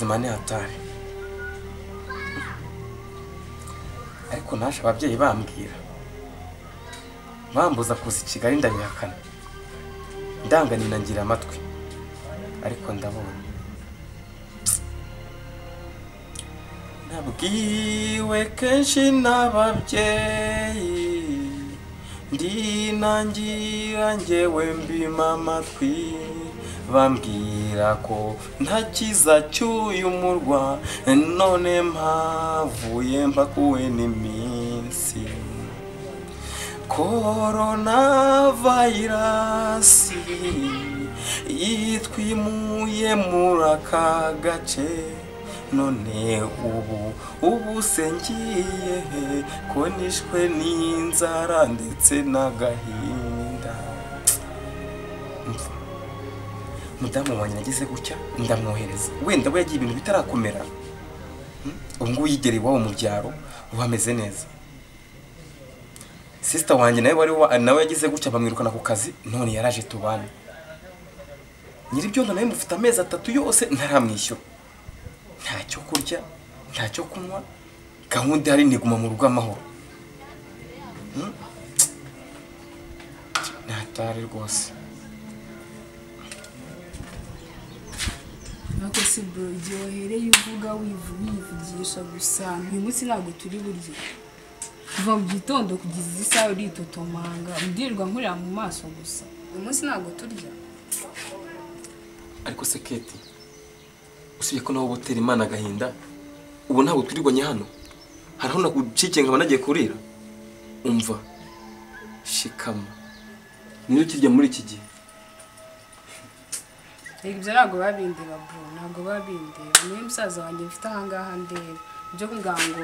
Ubuzima ni hatari. Ariko naje ababyeyi bambwira bambuza kuza i Kigali ndabihakana, ndanganira ngira amatwi, ariko ndabona nabwiwe kenshi n'ababyeyi, ndinangira njyewe mbima amatwi, bambwira ko nta cyiza cy'uyu murwa, none mpavuye mbakuwe n'iminsi. Corona virus yitwimuye muri aka gace, none ubu se ngiye he ko nishwe n'inzara ndetse n'agahinda. Mudamu wanjye nagize gutya ndamwohereza, wenda we yagiye ibintu bitarakomera, ubu ngubu yigera iwabo mu byaro ubu ameze neza. Sister wanjye nawe wari nawe yagize gutya bamwirukana ku kazi, none yaraje tubane. Nyiribyondo nawe mufite amezi 3 yose ntaramwishyura, ntacyo kurya ntacyo kunywa, gahunda hari niguma mu rugo amahoro. Natari rwose. Ariko si bro, igihe wahereye uvuga wivugisha gusa, uyu munsi ntabwo turi burye. Kuva mu gitondo kugeza izi saha uritotomanga, udirirwa nkurira mu maso gusa. Uyu munsi ntabwo turya. Ariko se Keti, usibye ko nawe ubutera Imana agahinda, ubu ntabwo twirirwanye hano. Hariho nagucikiye nkaba nagiye kurira. Umva, shikama, niyo ukirya muri iki gihe. Ibyo ntabwo babindeba bro, ntabwo babindeba. Niyo musaza wanjye mfite ahangaha ndeba. Ibyo kumbwira ngo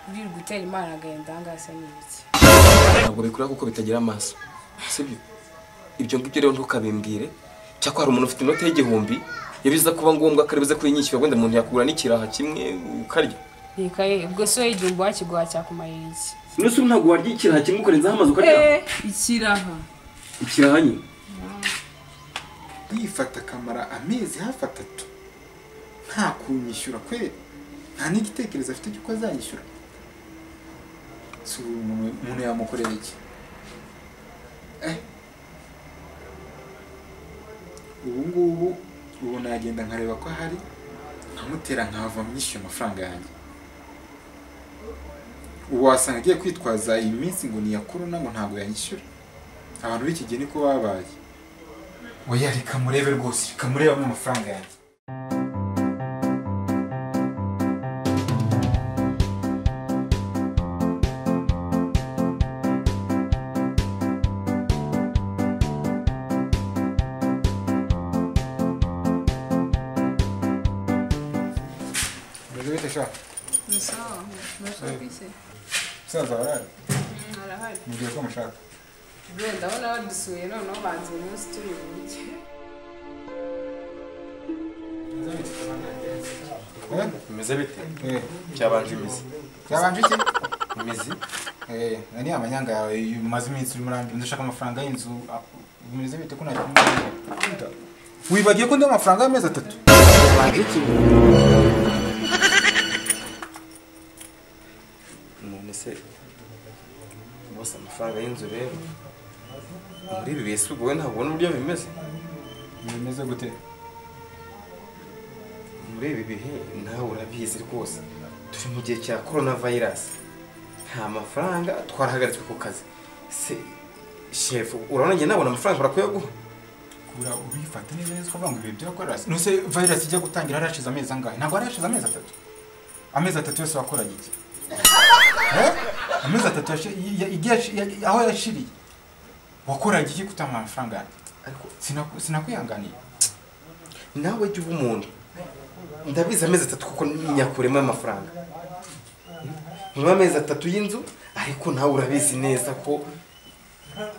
uri gutera Imana agahinda ahangaha se ni ibiki? Ntabwo bikura kuko bitagira amaso, sibyo? Ibyo ngibyo rero ntukabimbwire. Cyakora hari umuntu ufite inote y'1000, yabiza kuba ngombwa akaribuze kuyinyishyura, wenda umuntu yakugura n'ikiraha kimwe ukarya. Reka ye, ubwo so igihumbi wakiguha cyakumarira iki? Nuse ntabwo warya ikiraha kimwe ukarenzaho amazi ukarya? Ikiraha. Ikiraha nyine. Yifata akamara amezi hafi 3 nta kunyishyura kwe, nta n'igitekerezo afite cy'uko azanyishyura. Si umuntu yamukorera iki? Ubu ngubu ubu nagenda nkareba ko ahari, nkamutera nkava mwishyuye amafaranga yanjye. Ubu wasanga agiye kwitwaza iyi minsi ngo ni iya corona ngo ntabwo yanyishyura. Abantu b'iki gihe niko babaye. Oya reka murebe rwose, reka murebamo amafaranga yanjye. Musaza arahari? Arahari. Mubwiye ko mushaka. Bro, ndabona badusuye noneho banze uyu munsi turi burye. Bimeze bite? Cyabanje imizi. Cyabanje iki? Imizi? Nani amanyanga yawe umaze iminsi uri murambi, ndashaka amafaranga y'inzu. Bimeze bite ko nari kumwe? Wibagiye ko ndi amafaranga y'amezi 3? Cyabanje iki? None se bose amafaranga y'inzu rero muri ibi bihe ubwo ntabwo ubona uburyo bimeze? Bimeze gute? Muri ibi bihe nawe urabizi rwose, turi mu gihe cya corona virus, nta mafaranga, twarahagaritswe ku kazi. Se chef, urabona njye nabona amafaranga barakuyaguha? Kura ubifata neza neza ukavuga ngo ibihe bya corona. Nuse virus ijya gutangira harashize amezi angahe? Ntabwo harashize amezi 3. Amezi 3 yose wakoraga iki? Amezi 3 aho yashiriye wakoraga iki kutama amafaranga? Ariko sinakwihanganiye. Nawe jya uba umuntu. Ndabizi amezi 3 kuko nyakuremo amafaranga. Nyuma amezi 3 y'inzu, ariko nawe urabizi neza ko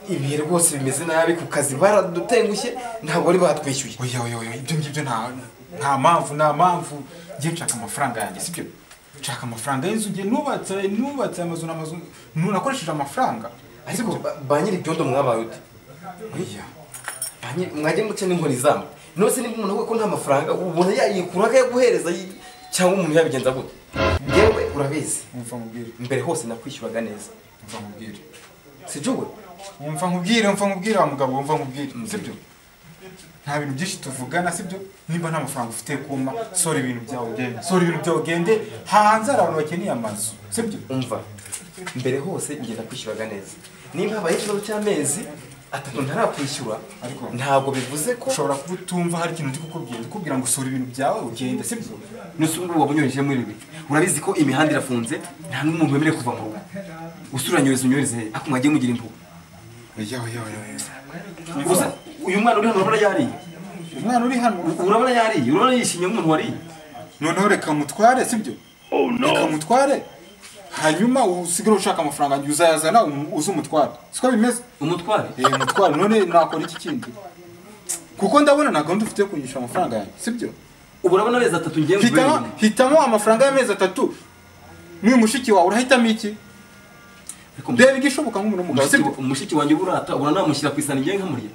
ibihe rwose bimeze nabi ku kazi baradutengushye, ntabwo bari batwishyuye. Oya oya oya, ibyo ngibyo nta mpamvu ngiye nshaka amafaranga yanjye, sibyo? Nshaka amafaranga y'inzu ngiye nubatse amazu n'amazu, nakoresheje amafaranga. Ariko ba nyiri ibyondo mwabaye ute? Oya. Mwajye muce n'inkoni zamba. Nose niba umuntu ko nta mafaranga ubona yayikura akayaguhereza cyangwa umuntu yabigenza gute? Yewe urabizi. Umva nkubwire. Mbere hose nakwishyuraga neza. Umva nkubwire. Sijuwe. Umva nkubwire wa mugabo, umva nkubwire. Sibyo? Nta bintu byinshi tuvugana, sibyo? Nimba nta mafaranga ufite kuma, sora ibintu byawe ugende. Sora ibintu byawe ugende, hanze hari abantu bakeneye amazu. Sibyo? Umva. Mbere hose ngenda kwishyuraga neza. Nimba habaye ikibazo cy'amezi atatu ntarakwishyura, ariko ntabwo bivuze ko ushobora kubutumva hari ikintu ndi kukubwira. Ndikubwira ngo sora ibintu byawe ugende, sibyo? Nuse ubu wabunyoreje muri ibi. Urabizi ko imihanda irafunze, nta n'umuntu wemerewe kuva mu rugo. Usuranyereza unyoreze he? Ako mwagiye mugira impuhwe. Oya. Gusa uyu mwana uri hano urabona yariye. Umwana uri hano urabona yariye, urabona yishimye nk'umuntu wariye. Noneho reka mutware, sibyo? Reka mutware. Hanyuma usigare ushaka amafaranga njye uzayazana uze umutware. Siko bimeze? Umutware? Umutware. None nakora iki kindi? Kuko ndabona nta gahunda ufite yo kunyishyura amafaranga yanjye, sibyo? Ubu urabona amezi atatu ngiye hitamo amafaranga y'amezi atatu. N'uyu mushiki wawe urahitamo iki? Reba igishoboka nk'umuntu w'umugabo, sibyo? Umushiki wanjye burata ubona namushyira ku isani ngiye nkamurya.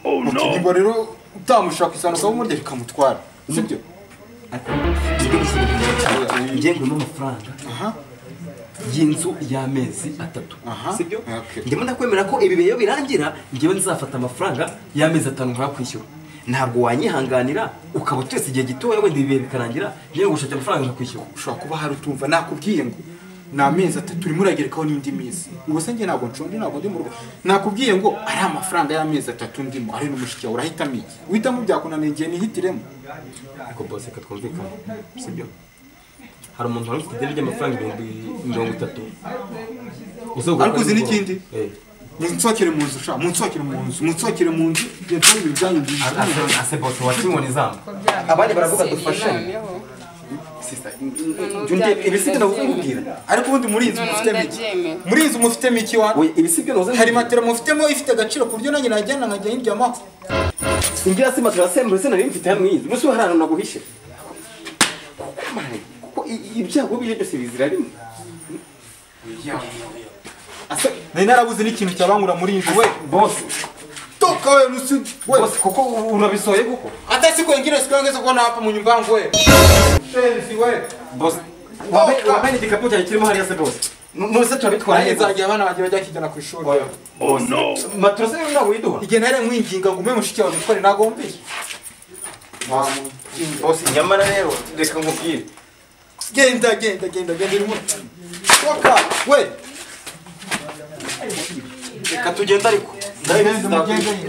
Niba rero utamushyira ku isani ukaba umurya bikamutwara, sibyo? Ngiye nguramo amafaranga y'inzu y'amezi atatu, sibyo? Ndimo ndakwemera ko ibi bihe birangira ngewe nzafata amafaranga y'amezi atanu nkakwishyura. Ntabwo wanyihanganira ukaba utese igihe gitoya wenda ibi bihe bikarangira ngiye gushaka amafaranga nkakwishyura. Ushobora kuba hari utumva nakubwiye ngo ni amezi atatu urimo uragerekaho n'indi minsi. Ubu se njye ntabwo nshonje, ntabwo ndi mu rugo. Nakubwiye ngo ari amafaranga y'amezi atatu ndimo, ari n'umushiki wawe urahitamo iki? Uhitamo byakunaniye ngiye nihitiremo. Ariko bose reka twumvikane, sibyo? Hari umuntu wari ufite ideni ry'amafaranga 30,000. Ariko uzi n'ikindi? Munsohokere mu nzu sha, munsohokere mu nzu, ngiye nsore ibintu byanyu byiza. Ase bose wakinkoni zamba. Abandi baravuga dufashanye. Sister, ibi sibyo nakubwira. Ariko ubundi muri inzu mufitemo iki? Muri inzu mufitemo iki wa? Ibi sibyo noze. Hari matera mufitemo ifite agaciro ku buryo nanjye najyana nkajya ndyamaho. Ingira si matera sembure se nari mfite hamwe inzu. Musi hari ahantu naguhishe. Kuko mane, kuko ibyago bije byose bizira rimwe. Ase nari narabuze n'ikintu cyabangura muri inzu we. Boss. Toka we nusu we. Boss kuko urabisoye kuko. Hata siku nyingine sikuongeza kuona hapa mu nyumba yangu we. Shenzi we. Boss. Wabene igikapu cyanjye kirimo hariya se boss. None turabitwara neza agiye abana bagiye bajya kijana ku ishuri. Oh no. Matrose ntabwo uyiduha. Igihe nare nkwinginga ngo umpe mushiki wawe dutware nagombiye. Boss nyamara rero reka nkubwire. Genda urimo. Toka we. Reka tugende ariko.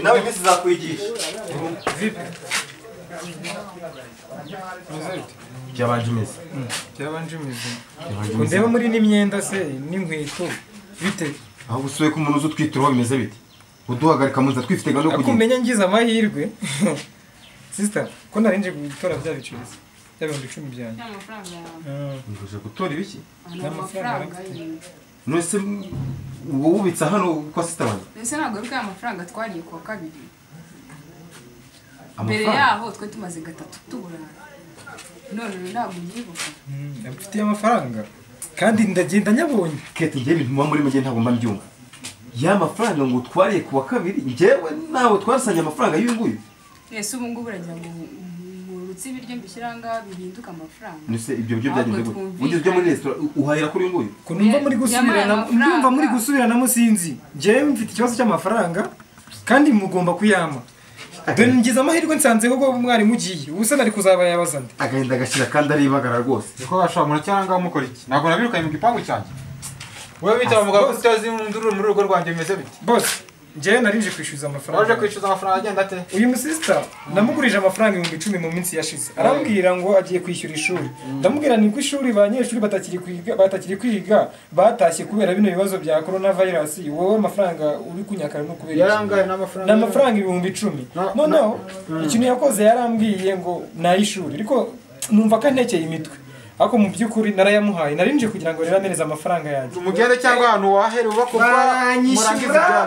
Nawe iminsi izakwigisha. Vipi? Byabanje imizi. Byabanje imizi. Ndeba muri n'imyenda se n'inkweto bite? Aho usuye ko umuntu uzutwitiraho bimeze bite? Uduhagarika muza twifite gahunda yo kugenda. Akumenya ngize amahirwe. Sister, ko narinje gutora bya bicirize. Bya 10,000 byanjye. Amafaranga yawe. Nguje gutora ibiki? Amafaranga. Nose wowe ubitsa hano kwa sister wanjye. Nese ntabwo ari amafaranga twariye kuwa kabiri. Mbere yaho twe tumaze gatatu tuburana. None ntabwo nyibuka. Mfitiye amafaranga kandi ndagenda nyabonye. Kete ngiye ibintu muba muri mujye ntabwo mba mbyumva. Ya mafaranga ngo twariye kuwa kabiri njyewe nawe twarasanye amafaranga y'uyu nguyu. Ese ubu ngubu uragira ngo murutse ibiryo mbishyira ngaha bihinduka amafaranga. Nese ibyo biryo byagenze gute? Ugeze ujya muri restaurant uhahira kuri uyu nguyu? Ko numva muri gusubirana, ndumva muri gusubiranamo sinzi. Njyewe mfite ikibazo cy'amafaranga kandi mugomba kuyama. Dore ngize amahirwe nsanze ko mwari mugiye. Ubu se nari kuzaba yabaza nde? Agahinda agashira kandi aribagara rwose. Niko bashobora muracyanga mukora iki? Ntabwo nabirukanye mu gipangu cyanjye. Wewe bita mugabo utazi nduru muri rugo rwanjye bimeze bite? Boss, njyewe narinje kwishyuza amafaranga. Waje kwishyuza amafaranga agenda ate? Uyu musista namugurije amafaranga 10,000 mu minsi yashize. Arambwira ngo agiye kwishyura ishuri. Ndamubwira ni ko ishuri banyeshuri batakiri kwiga batashye kubera bino bibazo bya coronavirus. Wowe amafaranga uri kunyakara no kubera iki? Yarangaye n'amafaranga. N'amafaranga 10,000. Noneho ikintu yakoze yarambwiye ngo nayishuri. Ariko numva ko antekeye imitwe. Ako mu byukuri narayamuhaye narinje kugira ngo rero amereze amafaranga yanjye. Umugende cyangwa ahantu wahere ubakorwa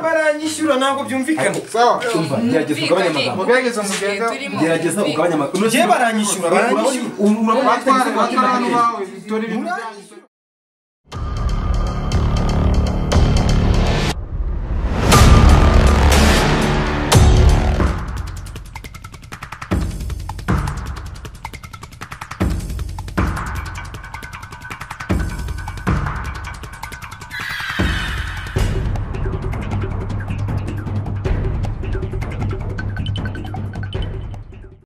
baranyishyura ntabwo byumvikana. Sawa. Umva gerageza ugabanye amagambo. Mugerageza mugende. Gerageza ugabanye amagambo. Ngiye baranyishyura. Urabona batwara abantu bawe.